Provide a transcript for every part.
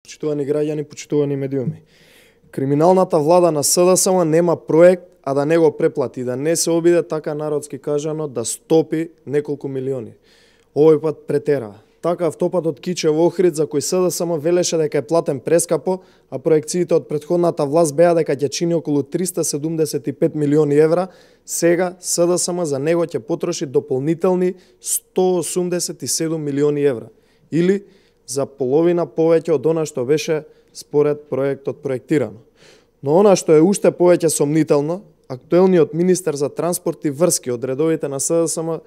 Почитувани граѓани, почитувани медиуми. Криминалната влада на СДСМ нема проект, а да не го преплати, да не се обиде, така народски кажано, да стопи неколку милиони. Овој пат претера. Така автопатот Кичево Охрид, за кој СДСМ велеше дека е платен прескапо, а проекциите од претходната власт беа дека ќе чини околу 375 милиони евра, сега СДСМ за него ќе потроши дополнителни 187 милиони евра. Или за половина повеќе од она што беше според проектот проектирано. Но она што е уште повеќе сомнително, актуелниот министер за транспорт и врски од редовите на СДСМ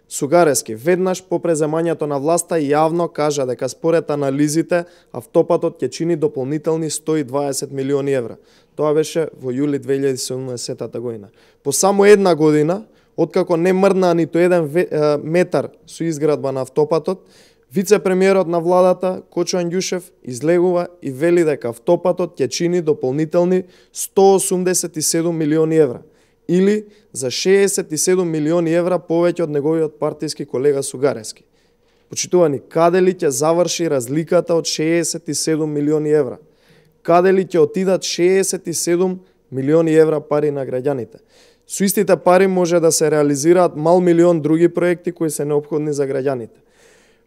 Сугарески веднаш по преземањето на власта јавно кажа дека според анализите автопатот ќе чини дополнителни 120 милиони евра. Тоа беше во јули 2017 година. По само една година, откако не мрдна ниту еден метар со изградба на автопатот, вице-премиерот на владата Кочо Андјушев излегува и вели дека автопатот ќе чини дополнителни 187 милиони евра. Или за 67 милиони евра повеќе од неговиот партиски колега Сугарески. Почитувани, каде ли ќе заврши разликата од 67 милиони евра? Каде ли ќе отидат 67 милиони евра пари на граѓаните? Со истите пари може да се реализираат мал милион други проекти кои се неопходни за граѓаните.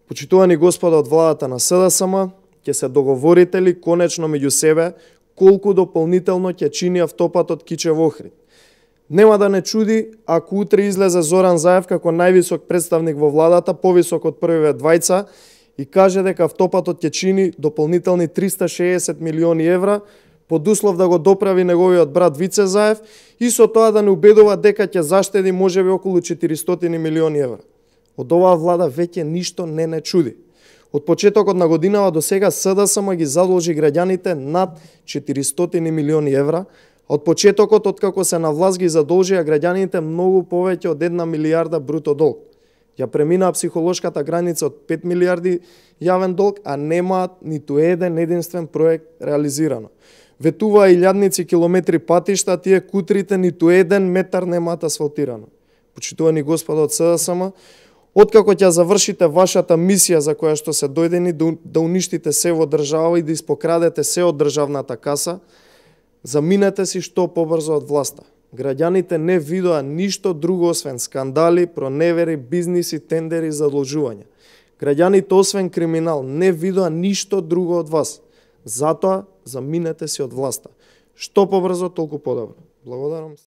Почитувани господа од владата на СДСМ, ќе се договорите ли конечно меѓу себе колку дополнително ќе чини автопатот Кичево Охрид? Нема да не чуди ако утре излезе Зоран Заев како највисок представник во владата, повисок од првиве двајца, и каже дека автопатот ќе чини дополнителни 360 милиони евра, под услов да го доправи неговиот брат Вице Заев и со тоа да не убедува дека ќе заштеди можеби околу 400 милиони евра. Од оваа влада веќе ништо не чуди. Од почетокот на годинава до сега СДСМ ги задолжи граѓаните над 400 милиони евра, а од почетокот откако се на власт ги задолжија граѓаните многу повеќе од 1 милијарда бруто долг. Ја преминаа психолошката граница од 5 милијарди јавен долг, а немаат ниту еден единствен проект реализирано. Ветуваа илјадници километри патишта, тие кутрите ниту еден метар немаат асфалтирано. Почитувани господа од СДСМ, откако ќе завршите вашата мисија за која што се дојдени да уништите се во држава и да испокрадете се од државната каса, заминете си што побрзо од власта. Граѓаните не видоа ништо друго освен скандали, проневери, бизниси, тендери, задолжувања. Граѓаните освен криминал не видоа ништо друго од вас. Затоа заминете си од власта. Што побрзо, толку подобро. Благодарам.